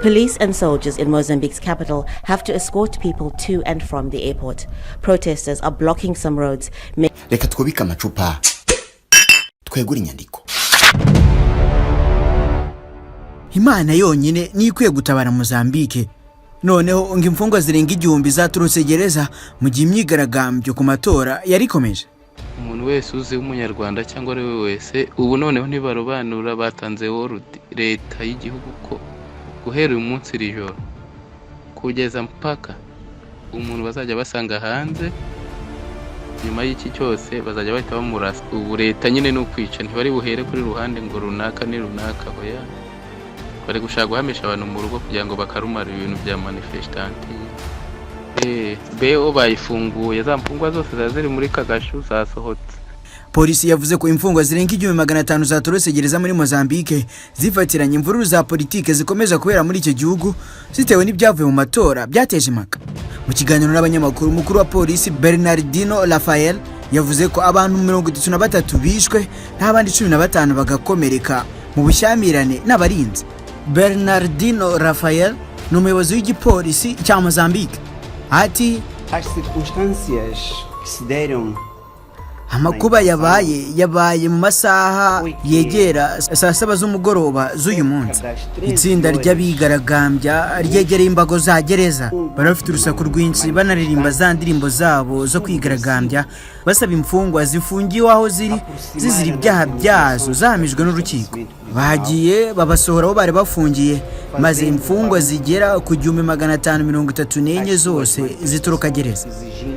Police and soldiers in Mozambique's capital have to escort people to and from the airport. Protesters are blocking some roads. Reka twubike amacupa, twegure inyandiko. Imana yonyine niyo ikwiye gutabara Mozambique. Noneho ngo imfungwa zirenga 1000 zaturutse gereza mu gihe imyigaragambyo ku matora yari ikomeje. Umuntu wese uzi w'Umunyarwanda cyangwa ari we wese, ubu noneho ntibarobanura, batanze worudi leta y'igihugu ko guhera uyu munsi, iri joro, kugeza mpaka umuntu bazajya basanga hanze nyuma y'iki cyose, bazajya bahita bamurasa. Ubu leta nyine ni ukwica, ntibari buhere kuri ruhande ngo runaka ni runaka, hoya. Bari gushaka guhamisha abantu mu rugo kugira ngo bakarumara ibintu bya manifestant. Bo bayifunguye, za mfungwa zose ziba ziri muri kagashu zasohotse. Polisi yavuze ko imfungwa zirenga 1500 zatorotse gereza muri Mozambique, zifatiranye imvururu za politike zikomeza kubera muri icyo gihugu zitewe n'ibyavuye mu matora byateje impaka. Mu kiganiro n'abanyamakuru, umukuru wa polisi Bernardino Rafael yavuze ko abantu 33 bishwe n'abandi 15 bagakomereka mu bushyamirane n'abarinzi. Bernardino Rafael ni umuyobozi w'igipolisi cya Mozambique, ati: As circunstâncias que se deram "Amakuba yabaye, yabaye mu masaha yegera saa 7 z'umugoroba z'uyu munsi. Itsinda ry'abigaragambya ryegereye imbago za gereza. Bari bafite urusaku rwinshi, banaririmba za ndirimbo zabo zo kwigaragambya, basaba imfungwa zifungiwe aho ziri zizira ibyaha byazo zahamijwe n'urukiko. Bagiye babasohora aho bari bafungiye, maze imfungwa zigera ku 1534 zose zituruka gereza.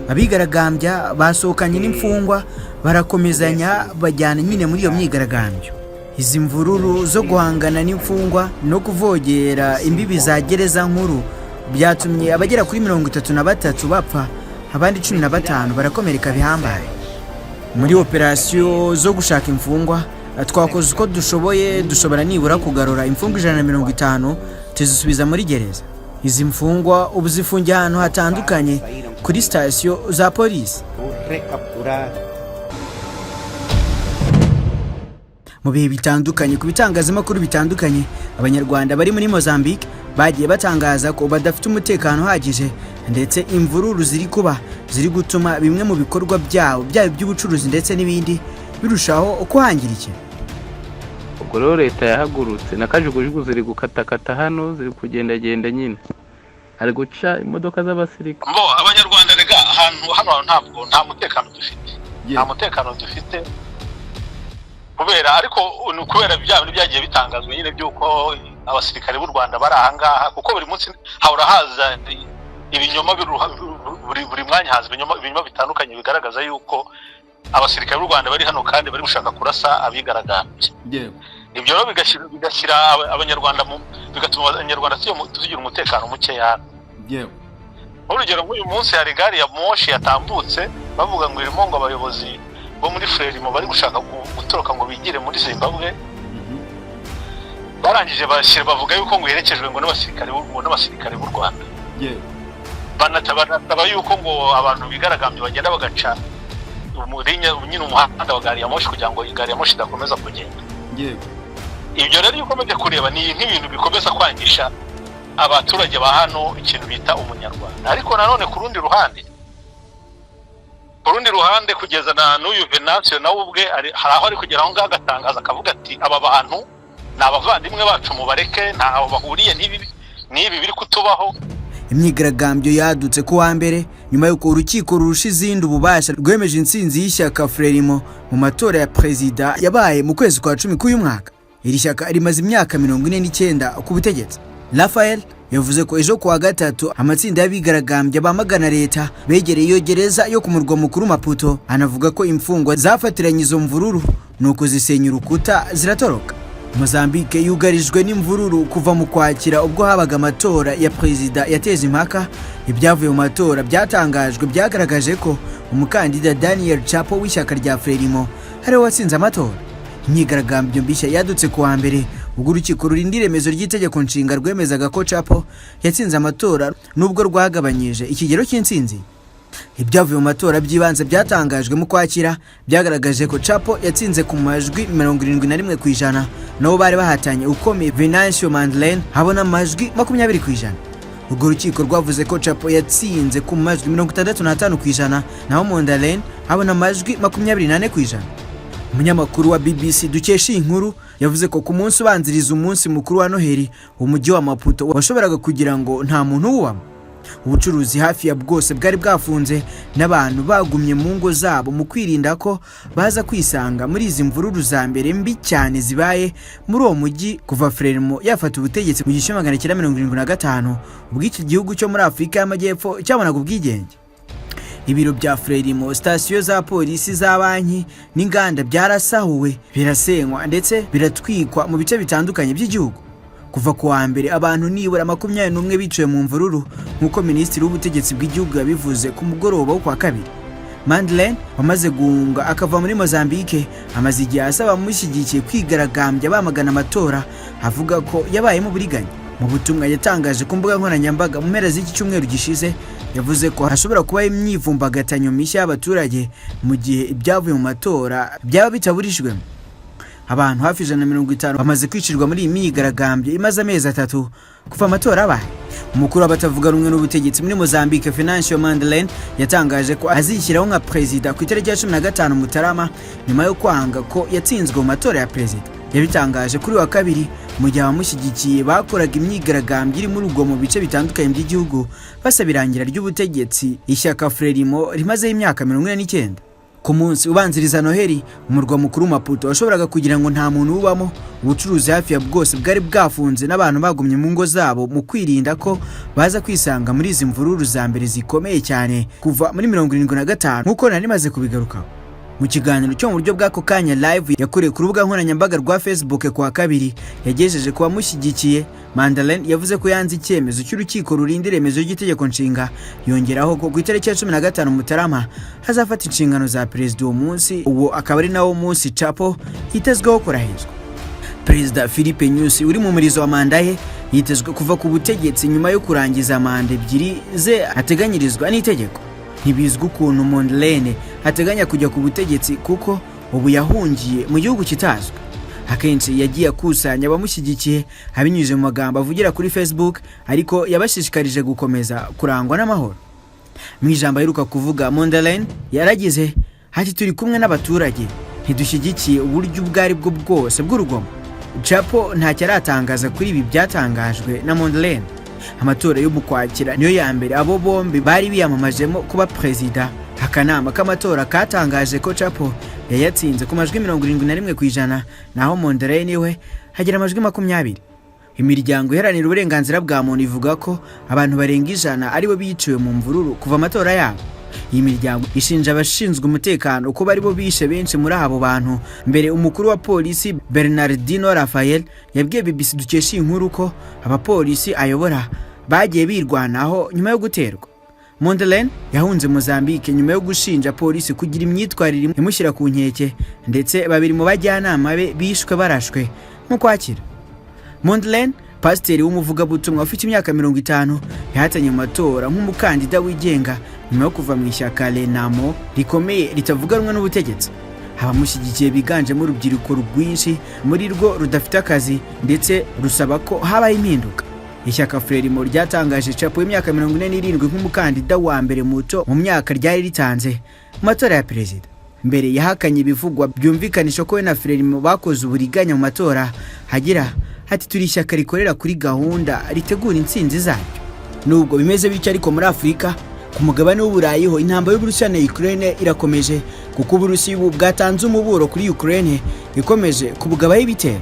Abigaragambya basohokanye n'imfungwa, barakomezanya, bajyana nyine muri iyo myigaragambyo. Izi mvururu zo guhangana n'imfungwa no kuvogera imbibi za gereza nkuru byatumye abagera kuri 33 bapfa, abandi 15 barakomereka bihambaye. Muri operasiyo zo gushaka imfungwa twakoze uko dushoboye, dushobora nibura kugarura imfungwa 150, tuzisubiza muri gereza. Izi mfungwa ubu zifungiye ahantu hatandukanye kuri sitasiyo za polisi." Recapturar Mu bihe bitandukanye, ku bitangazamakuru bitandukanye, Abanyarwanda bari muri Mozambique bagiye batangaza ko badafite umutekano uhagije, ndetse imvururu ziri kuba ziri gutuma bimwe mu bikorwa byabo, byaba iby'ubucuruzi ndetse n'ibindi, birushaho kuhangirikira. Ubwo rero leta yahagurutse na kajugujugu ziri gukatakata hano, ziri kugendagenda nyine, hari guca imodoka z'abasirikare. Bo Abanyarwanda rega, ahantu hano ntabwo nta mutekano dufite, nta mutekano dufite kubera, ariko ni ukubera bya bintu byagiye bitangazwa nyine by'uko abasirikare b'u Rwanda bari ahangaha, kuko buri munsi hahora haza ibinyoma, buri mwanya haza ibinyoma bitandukanye bigaragaza yuko abasirikare b'u Rwanda bari hano kandi bari gushaka kurasa abigaragambya. Ibyo rero bigashyira Abanyarwanda bigatuma Abanyarwanda tugira umutekano mukeya. Nk'urugero, nk'uyu munsi hari gari ya moshi yatambutse, bavuga ngo irimo ngo abayobozi bo muri Frelimo bari gushaka gutoroka ngo bigire muri Zimbabwe. Barangije bashyira, bavuga yuko ngo iherekejwe ngo n'abasirikare b'u Rwanda. Banasaba yuko ngo abantu bigaragambye bagenda bagaca nyine umuhanda wa gari ya moshi kugira ngo gari ya moshi idakomeza kugenda. Ibyo rero iyo ukomeje kureba, ni nk'ibintu bikomeza kwangisha abaturage ba hano ikintu bita Umunyarwanda. Ariko nanone ku rundi ruhande, kugeza na n'uyu Venansiyo nawe ubwe hari aho ari kugera aho ngaho agatangaza, akavuga ati: "Aba bantu ni abavandimwe bacu, mubareke, ntaho bahuriye n'ibi biri kutubaho." Imyigaragambyo yadutse ku wa mbere nyuma y'uko urukiko rurusha izindi ububasha rwemeje intsinzi y'ishyaka Frelimo mu matora ya perezida yabaye mu kwezi kwa 10 k'uyu mwaka. Iri shyaka rimaze imyaka 49 ku butegetsi. Rafael yavuze ko ejo kuwa gatatu amatsinda y'abigaragambya bamagana leta begereye iyo gereza yo ku murwa mukuru Maputo. Anavuga ko imfungwa zafatiranye izo mvururu, nuko zisenya urukuta ziratoroka. Mozambique yugarijwe n'imvururu kuva mu Kwakira, ubwo habaga amatora ya perezida yateje impaka. Ibyavuye mu matora byatangajwe byagaragaje ko umukandida Daniel Chapo w'ishyaka rya Frelimo ariwe watsinze amatora. Imyigaragambyo mbishya yadutse ku wa mbere, ubwo urukiko rurinda iremezo ry'itegeko nshinga rwemezaga ko Chapo yatsinze amatora, nubwo rwagabanyije ikigero cy'intsinzi. Ibyavuye mu matora by'ibanze byatangajwe mu Kwakira byagaragaje ko Chapo yatsinze ku majwi 71%, nabo bari bahatanye ukomeye Venancio Mondlane habona amajwi 20%. Urwo rukiko rwavuze ko Chapo yatsinze ku majwi 65%, naho Mondlane habona amajwi 24%. Umunyamakuru wa BBC dukesha iyi nkuru yavuze ko ku munsi ubanziriza umunsi mukuru wa Noheli, umujyi wa Maputo washoboraga kugira ngo nta muntu uwubamo. Ubucuruzi hafi ya bwose bwari bwafunze, n'abantu bagumye mu ngo zabo mu kwirinda ko baza kwisanga muri izi mvururu za mbere mbi cyane zibaye muri uwo mujyi kuva Frelimo yafata ubutegetsi mu 1975, ubwo iki gihugu cyo muri Afurika y'Amajyepfo cyabonaga ubwigenge. Ibiro bya Frelimo, sitasiyo za polisi, za banki n'inganda byarasahuwe, birasenywa ndetse biratwikwa mu bice bitandukanye by'igihugu. Kuva ku wa mbere, abantu nibura 21 biciwe mu mvururu, nk'uko minisitiri w'ubutegetsi bw'igihugu yabivuze ku mugoroba wo kwa kabiri. Mondlane wamaze guhunga akava muri Mozambique amaze igihe asaba abamushyigikiye kwigaragambya bamagana amatora avuga ko yabayemo uburiganya. Mu butumwa yatangaje ku mbuga nkoranyambaga mu mpera z'iki cyumweru gishize, yavuze ko hashobora kubaho imyivumbagatanyo mishya y'abaturage mu gihe ibyavuye mu matora byaba bitaburijwemo. Abantu hafi 150 bamaze kwicirwa muri iyi myigaragambyo imaze amezi 3 kuva amatora abaye. Umukuru w'abatavuga rumwe n'ubutegetsi muri Mozambique, Venancio Mondlane, yatangaje ko azishyiraho nka perezida ku itariki ya 15 Mutarama, nyuma yo kwanga ko yatsinzwe mu matora ya perezida. Yabitangaje kuri wa kabiri mu gihe abamushyigikiye bakoraga imyigaragambyo iri muri ubwo mu bice bitandukanye by'igihugu, basaba irangira ry'ubutegetsi ishyaka Frelimo rimazeho imyaka 49. Ku munsi ubanziriza Noheli, umurwa mukuru Maputo washoboraga kugira ngo nta muntu ubamo. Ubucuruzi hafi ya bwose bwari bwafunze, n'abantu bagumye mu ngo zabo mu kwirinda ko baza kwisanga muri izi mvururu za mbere zikomeye cyane kuva muri 75, nk'uko nari maze kubigarukaho. Mu kiganiro cyo mu buryo bw'ako kanya live yakorewe ku rubuga nkoranyambaga rwa Facebook ku wa kabiri yagejeje ku bamushyigikiye, Mondlane yavuze ko yanze icyemezo cy'urukiko rurinda iremezo ry'itegeko nshinga, yongeraho ko ku itariki ya 15 Mutarama hazafata inshingano za perezida. Uwo munsi, uwo akaba ari nawo munsi Chapo yitezweho kurahizwa. Perezida Filipe Nyusi uri mu murizo wa manda ye yitezwe kuva ku butegetsi nyuma yo kurangiza manda ebyiri ze ateganyirizwa n'itegeko. Ntibizwi ukuntu Mondlane ateganya kujya ku butegetsi, kuko ubu yahungiye mu gihugu kitazwi. Akenshi yagiye akusanya abamushyigikiye abinyujije mu magambo avugira kuri Facebook, ariko yabashishikarije gukomeza kurangwa n'amahoro. Mu ijambo aheruka kuvuga, Mondlane yaragize ati: "Turi kumwe n'abaturage, ntidushyigikiye uburyo ubwo ari bwo bwose bw'urugomo." Chapo ntacyo aratangaza kuri ibi byatangajwe na Mondlane. Amatora yo mu Kwakira niyo ya mbere abo bombi bari biyamamajemo kuba perezida. Akanama k'amatora katangaje ko Chapo yayatsinze ku majwi 71%, naho Mondlane we hagira amajwi 20. Imiryango iharanira uburenganzira bwa muntu ivuga ko abantu barenga 100 aribo biciwe mu mvururu kuva amatora yabo. Iyi miryango ishinja abashinzwe umutekano ko bari bo bishe benshi muri abo bantu. Mbere, umukuru wa polisi Bernardino Rafael yabwiye BBC dukesha iyi nkuru ko abapolisi ayobora bagiye birwanaho nyuma yo guterwa. Mondlane yahunze Mozambique nyuma yo gushinja polisi kugira imyitwarire imushyira ku nkeke, ndetse babiri mu bajyanama be bishwe barashwe mu Kwakira. Mondlane, pasiteri w'umuvugabutumwa ufite imyaka 50, yahatanye mu matora nk'umukandida wigenga nyuma yo kuva mu ishyaka Renamo rikomeye ritavuga rumwe n'ubutegetsi. Abamushyigikiye biganjemo urubyiruko rwinshi muri rwo rudafite akazi, ndetse rusaba ko habaho impinduka. Ishyaka Frelimo ryatangaje Chapo w'imyaka 47 nk'umukandida wa mbere muto mu myaka ryari ritanze mu matora ya perezida. Mbere yahakanye ibivugwa byumvikanisha ko we na Frelimo bakoze uburiganya mu matora, hagira ati: "Turi ishyaka rikorera kuri gahunda, ritegura intsinzi zaryo." Nubwo bimeze bityo ariko, muri Afurika, ku mugabane w'Uburayi ho intambara y'Uburusiya na Ukraine irakomeje, kuko Uburusiya ubu bwatanze umuburo kuri Ukraine ikomeje kubugabaho ibitero.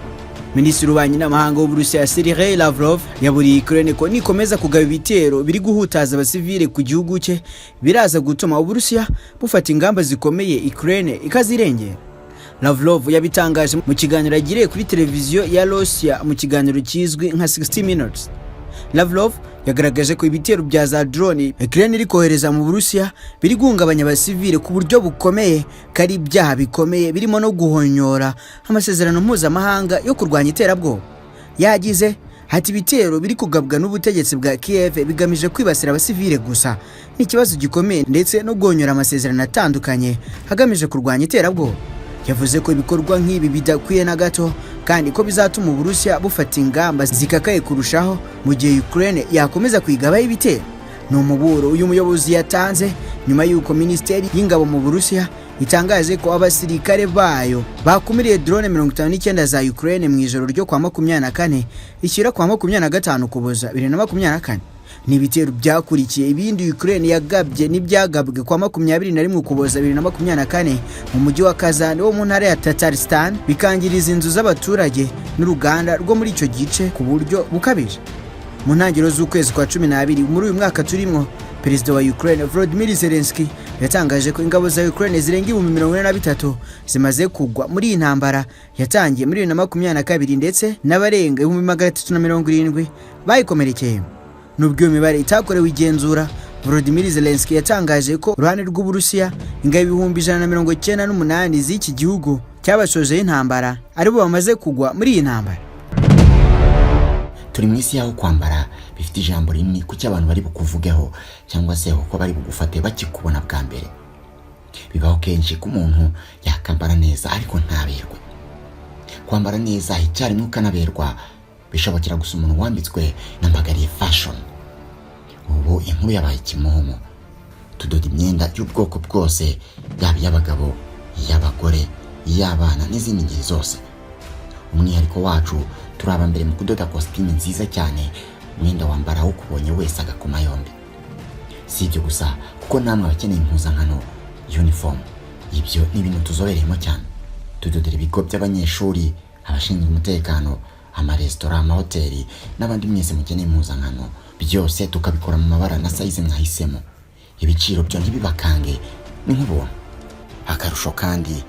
Minisitiri w'ububanyi n'amahanga w'Uburusiya, Sergei Lavrov, yaburiye Ukraine ko nikomeza kugaba ibitero biri guhutaza abasivile ku gihugu cye, biraza gutuma Uburusiya bufata ingamba zikomeye, Ukraine ikazirengera. Lavrov yabitangaje mu kiganiro yagiriye kuri televiziyo ya Russia, mu kiganiro kizwi nka 60 Minutes. Lavrov yagaragaje ko ibitero bya za drone Ukraine iri kohereza mu Burusiya biri guhungabanya abasivile ku buryo bukomeye, ko ari ibyaha bikomeye birimo no guhonyora amasezerano mpuzamahanga yo kurwanya iterabwoba. Yagize Ati ibitero biri kugabwa n'ubutegetsi bwa Kiev bigamije kwibasira abasivile gusa, ni ikibazo gikomeye ndetse no guhonyora amasezerano atandukanye hagamije kurwanya iterabwoba. Yavuze ko ibikorwa nk'ibi bidakwiye na gato, kandi ko bizatuma Uburusiya bufata ingamba zikakaye kurushaho mu gihe Ukraine yakomeza kwigabaho ibitero. Ni umuburo uyu muyobozi yatanze nyuma y'uko Minisiteri y'Ingabo mu Burusiya itangaje ko abasirikare bayo bakumiriye drone 59 za Ukraine mu ijoro ryo kwa 24 rishyira kwa 25 Ukuboza 2024. Ni ibitero byakurikiye ibindi Ukraine yagabye n'ibyagabwe kwa 21 Ukuboza 2024 mu mujyi wa Kazan wo mu ntara ya Tatarstan, bikangiriza inzu z'abaturage n'uruganda rwo muri icyo gice ku buryo bukabije. Mu ntangiriro z'ukwezi kwa 12 muri uyu mwaka turimo, Perezida wa Ukraine Volodymyr Zelensky yatangaje ko ingabo za Ukraine zirenga 43,000 zimaze kugwa muri iyi ntambara yatangiye muri 2022, ndetse n'abarenga 370,000 bayikomerekeye. Nubwo iyo mibare itakorewe igenzura, Volodymyr Zelensky yatangaje ko uruhande rw'Uburusiya ingabo 198,000 z'iki gihugu cyabashojeho intambara aribo bamaze kugwa muri iyi ntambara. Turi mu isi y'aho kwambara bifite ijambo rinini ku cyo abantu bari bukuvugeho cyangwa se uko bari bugufate bakikubona bwa mbere. Bibaho kenshi ko umuntu yakambara neza ariko ntaberwe. Kwambara neza icyarimwe ukanaberwa bishobokera gusa umuntu wambitswe na Mbagariye Fashion. Ubu inkuru yabaye kimomo. Tudoda imyenda y'ubwoko bwose, yaba iy'abagabo, iy'abagore, iy'abana n'izindi ngeri zose. Umwihariko wacu, turi aba mbere mu kudoda kositimu nziza cyane, umwenda wambara ukubonye wese agakoma yombi. Si ibyo gusa, kuko namwe abakeneye impuzankano, uniform, ibyo ni ibintu tuzobereyemo cyane. Tudodera ibigo by'abanyeshuri, abashinzwe umutekano, amaresitora, amahoteli n'abandi mwese mukeneye impuzankano. Byose tukabikora mu mabara na size mwahisemo. Ibiciro byo ntibibakange, ni nk'ubuntu. Akarusho kandi,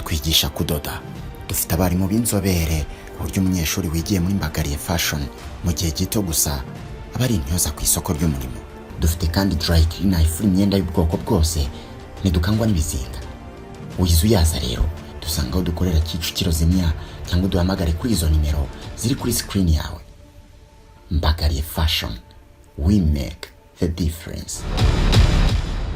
twigisha kudoda. Dufite abarimu b'inzobere, ku buryo umunyeshuri wigiye muri Mbagariye Fashion mu gihe gito gusa aba ari intyoza ku isoko ry'umurimo. Dufite kandi dry cleaner ifura imyenda y'ubwoko bwose, ntidukangwa n'ibizinga. Wize uyaza rero, dusanga aho dukorera Kicukiro Zimya, cyangwa duhamagare kuri izo nimero ziri kuri screen yawe. Mbagariye Fashion, we make the difference.